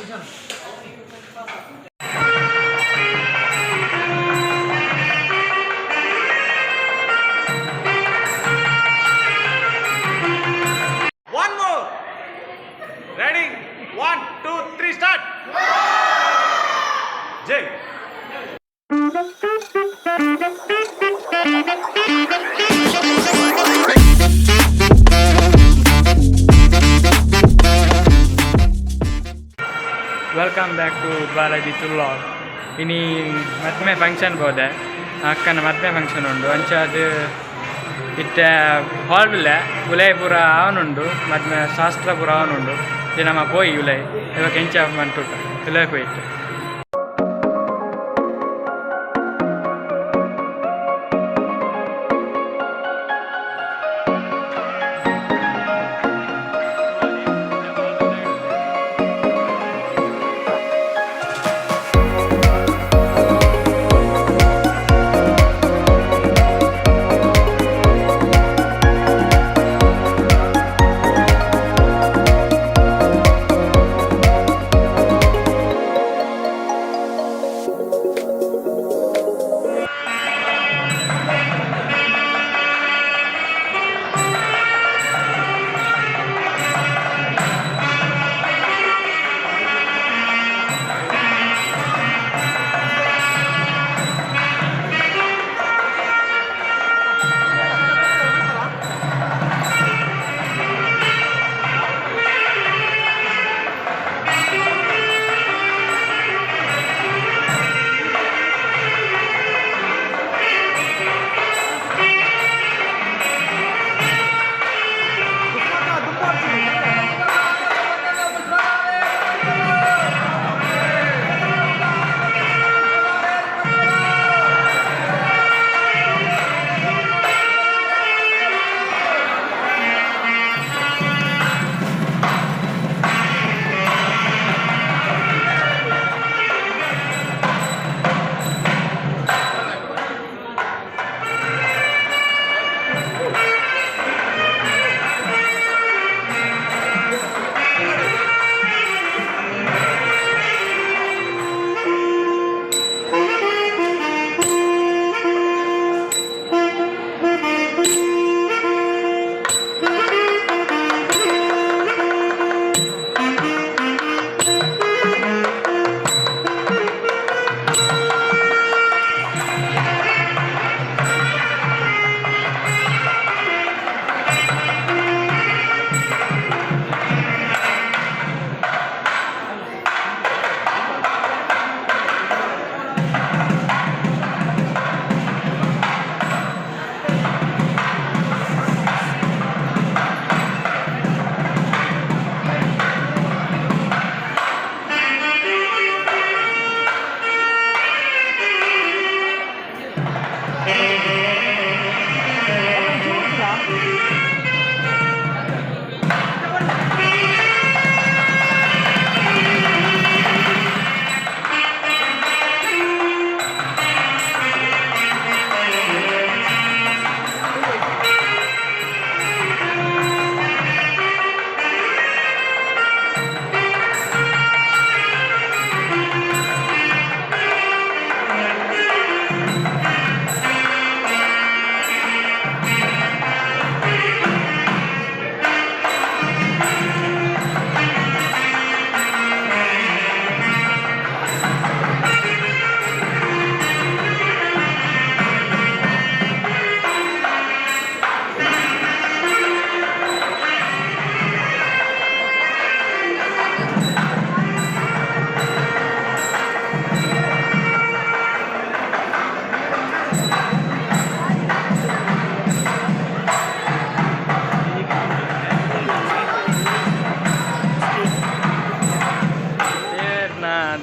One more. Ready? 1, 2, 3, start. Jai. Welcome back to Balaji Tullu. ಇನಿ ಮದ್ಮೆ function ಬೋದೆ ಅಕ್ಕನ ಮದ್ಮೆ ಫಂಕ್ಷನ್ ಉಂಡು ಅಂಚಾದ್ ಇತ್ತೆ ಹಾಲ್ ಉಲ್ಲೆ ಉಲೈ ಪೂರ ಆವನುಂಡು ಮದ್ಮೆ ಶಾಸ್ತ್ರ ಪೂರ ಆವನುಂಡು ನಮ್ಮ ಪೋಯಿ ಉಲೈ ಇವಾಗ ಎಂಚ ಮಂಟುಟ ಉಲೈ ಪೋಯಿತ್ತು.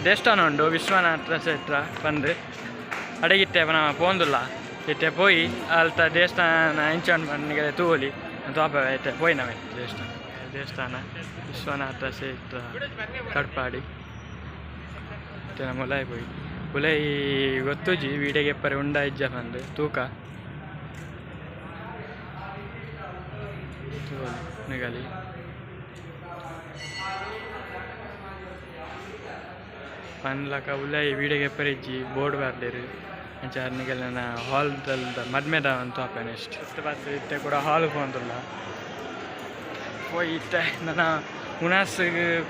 ದೇವಸ್ಥಾನ ಉಂಡು ವಿಶ್ವನಾಥ ಕ್ಷೇತ್ರ ಬಂದು ಅಡಗಿಟ್ಟೆ ನಮ್ಮ ಪೋಂದುಲ್ಲ ಇತ್ತೆ ಪೋಯಿ ಅಲ್ತ ದೇವಸ್ಥಾನ ಇಂಚ ಉಂಡು ತೂವೊಲಿ ತೋಪ ಇತ್ತೆ ಪೋಯಿ ನಮೆ ದೇವಸ್ಥಾನ ದೇವಸ್ಥಾನ ವಿಶ್ವನಾಥ ಕ್ಷೇತ್ರ ಕಡ್ಪಾಡಿ ಇತ್ತೆ ನಮ್ಮ ಉಲಾಯಿ ಪೋಯಿ ಉಲಾಯಿ ಗೊತ್ತುಜಿ ವೀಡಿಯೋಗೆ ಎಪ್ಪರೆ ಉಂಡ ಇಜ್ಜ ಬಂದು ತೂಕ ತೂವೊಲಿ ನಿಗಲಿ. ಪನ್ಲಕ ಉಲಾಯಿ ವೀಡಿಯೋಗೆ ಪೆರಿಜ್ಜಿ ಬೋರ್ಡ್ ಬರ್ದೇರು. ಅಂಚ ನಿಗಲ್ನ ಹಾಲ್ ದಲ್ದ ಮದ್ಮೆದ ಅಂತ ಆಪೆ ನೆಕ್ಸ್ಟ್ ಬಸ್ ಇತ್ತೆ ಕೂಡ ಹಾಲ್ ಪೋಂದುಲ್ಲ ಪೋಯಿ. ಇತ್ತೆ ನನ್ನ ಉಣಸ್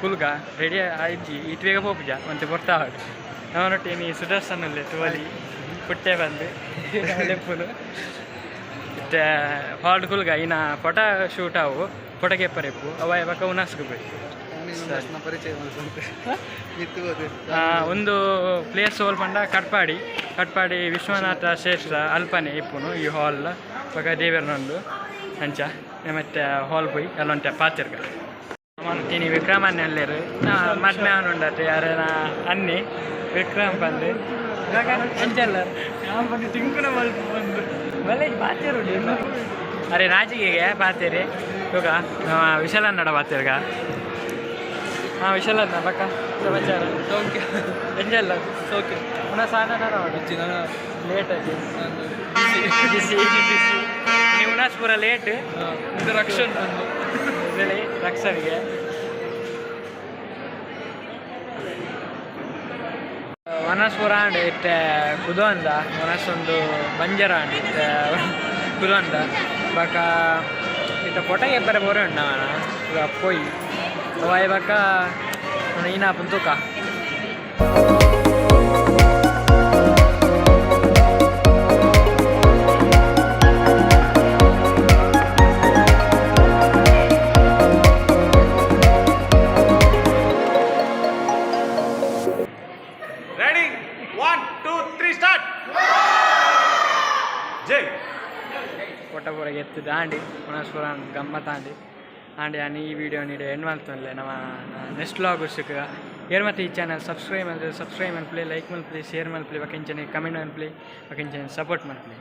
ಕುಲ್ಗ ರೆಡಿ ಆಯ್ಜಿ. ಈತ್ ಬೇಗ ಪೋಪುಜ ಒಂತೆ ಪೊರ್ತಾವಡ್. ನಮ್ಮನೊಟ್ಟಿಗೆ ಸುದರ್ಶನ್ ಉಲ್ಲೆ, ತುವಲಿ ಪುಟ್ಟೆ ಬಂದು ಲೆಪ್ಪುನು. ಇತ್ತೆ ಹಾಲ್ ಕುಲ್ಗ, ಇನ್ನ ಫೋಟೋ ಶೂಟ್ ಆವು, ಫೋಟೋ ಕೆಪ್ಪರೆಪ್ಪು ಅವ ಬಕ ಉಣಸ್ಗೆ ಪೋಯಿ. ಪರಿಚಯ. ಒಂದು ಪ್ಲೇಸ್ ಹೋಲ್ ಪಂಡ ಕಟ್ಪಾಡಿ, ಕಟ್ಪಾಡಿ ವಿಶ್ವನಾಥ ಕ್ಷೇತ್ರ ಅಲ್ಪನೆ ಇಪ್ಪುನು ಈ ಹಾಲ್. ಬೊಕ ದೇವೆರ್ನೊಂದು ಅಂಚ ಮತ್ತೆ ಹಾಲ್ ಪೋಯಿ ಅಲ್ಲೊಂತೆ ಪಾತಿರ್ಗ. ತಿನಿ ವಿಕ್ರಮನ್ ಅಲ್ಲೇರು ಮದ್ಮೆ ಉಂಡತೆ ಯಾರೇನ ಅನ್ನಿ ವಿಕ್ರಮ್ ಬಂದು ಅಂಚಲ್ಲ ಟಿಂಕುನ ಮಲ್ಪ ಬಂದು. ಬಲ್ಲೆ ಪಾತಿರು. ಅರೆ ರಾಜಿಗೆಗೆ ಪಾತೇರಿ. ಇವಾಗ ವಿಶಾಲನ್ನಡ ಪಾತಿರ್ಗ. ಹಾಂ ವಿಶಾಲನ್ನ, ಬಕ್ಕ ಸಮಾಚಾರ? ಸೌಖ್ಯ. ಎಂಜಲ್ಲ? ಸೌಖ್ಯ. ಪುನಃ ಸಾನ ಲೇಟ್ ಆಗಿ ಬಿಸಿ ಬಿಸಿ ನೀವು ಉಣಸ್ ಪೂರ ಲೇಟ್. ಇದು ರಕ್ಷಣ್ ಬಂದು. ಹೇಳಿ ರಕ್ಷಣಿಗೆ. ವನಸ್ಪುರ ಆಂಡ್ ಇತ್ತೆ ಕುದೊಂದ ವನಸ್ಸೊಂದು ಬಂಜರ ಆಂಡ್ ಇತ್ತೆ ಕುದೊಂದ. ಬಕ ಇತ್ತೆ ಫೋಟೋ ಎಬ್ಬರೆ ಬೋರೆ ಉಂಡು ಅವನ ಪೋಯಿ ಅವಾಯ್. ಬಕ ಈನಾಪುನ್ ತೂಕ. Ready, 1, 2, 3, start. ಜೈ. ಫೋಟೋ ಪೂರ ಎತ್ತು ದಾಂಡಿ ಪುನಸ್ಪುರ ಗಮ್ಮತ್ ಆಂಡಿ ಆಂಡಿ. ನಾನು ಈ ವಿಡಿಯೋ ನೀಡಿ ಎಂಡ್ ಮಾಡ್ತಾನೆ. ನಮ್ಮ ನೆಕ್ಸ್ಟ್ ವ್ಲಾಗ್ ಸಿಕ್ಕ ಏರ್. ಮತ್ತೆ ಈ ಚಾನಲ್ ಸಬ್ಸ್ಕ್ರೈಬ್ ಅಂದರೆ ಸಬ್ಸ್ಕ್ರೈಬ್ ಮಲ್ಪಲೆ, ಲೈಕ್ ಮಲ್ಪಲೆ, ಶೇರ್ ಮಲ್ಪಲೆ, ಬಕಿಂಚನೆ ಕಮೆಂಟ್ ಮಲ್ಪಲೆ, ಬಕಿಂಚನೆ ಸಪೋರ್ಟ್ ಮಲ್ಪಲೆ.